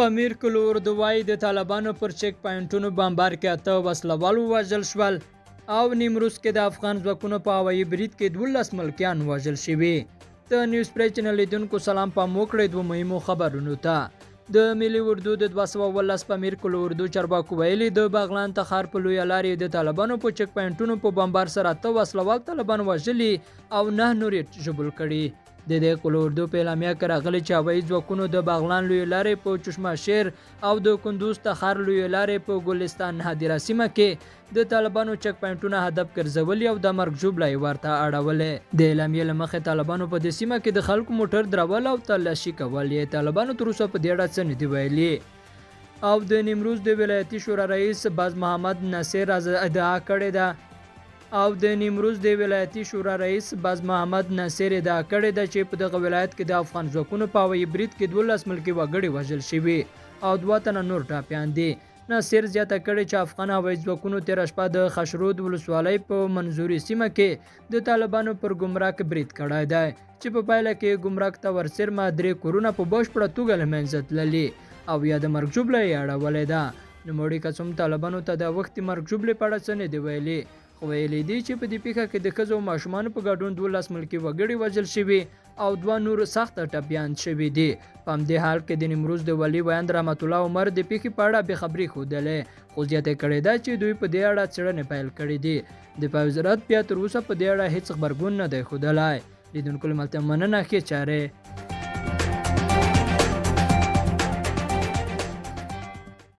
پامیر قول اردو وايي، د طالبانو پر چیک پاینټونو بمبار کې 8 وسلهوال ووژل شول او نیمروز کې د افغان ځواکونو په هوایي برید کې 12 ملکیان وژل شوي. د نیوز پرې چینل لیدونکو سلام، پام وکړئ دوه مهمو خبرونو ته. د ملي اردو د 217 پامیر قول اردو چارواکو ویلي، د بغلان تخار په لویه لارې د طالبانو په چیک پاینټونو په بمبار سره 8 وسلهوال طالبان وژلي او 9 نور یې ژوبل کړي. د دې قول اردو په اعلامیه کې راغلي چې هوایي ځواکونو د بغلان لویې لارې په چشمه شیر او د کندوز تخار لویې لارې په ګلستان هدیره سیمه کې د طالبانو چک پاینټونه هدف ګرځولي او د مرګ ژوبله یې ورته اړولې. د اعلامیې له مخې طالبانو په دې سیمه کې د خلکو موټر درول او تلاشي کول یې. طالبانو تر اوسه په دې اړه څه نه دي ویلي. او د نیمروز د ولایتي شورا رئیس باز محمد نصیر ادعا کړې ده او د نیمروز د ولایتي شورا رئیس باز محمد نصیر ادعا کړې ده چې په دغه ولایت کې د افغان ځواکونو په هوایي برید کې 12 ملکي وګړي وژل شوي او 2 تنه نور ټاپیان دي. نصیر زیاته کړې چې افغان هوایي ځواکونو تېره شپه د خشرود ولسوالۍ په منظوري سیمه کې د طالبانو پر ګمرک برید کړی دی، چې په پایله کې ګمرک ته ورڅېرمه 3 کورونه په بشپړه توګه له منځه تللي او یاده مرګ ژوبله یې اړولې ده. نوموړي که څه هم طالبانو ته د اوښتې مرګ ژوبلې په اړه څه نه دي ویلي، خو ویلي دي چې په دې پیښه کې د ښځو او ماشومانو په ګډون 12 ملکي وګړي وژل شوي او 2 نور سخت ټپیان شوي دي. په همدې حال کې د نیمروز د والي ویاند رحمت الله عمر د پیښې په اړه بېخبري ښودلې، خو زیاته کړې ده چې دوی په دې اړه څېړنې پیل کړې دي. د دفاع وزارت بیا تر اوسه په دې اړه هیڅ غبرګون نه دی ښودلی. لیدونکو له ملتیا مننه، ښې چارې.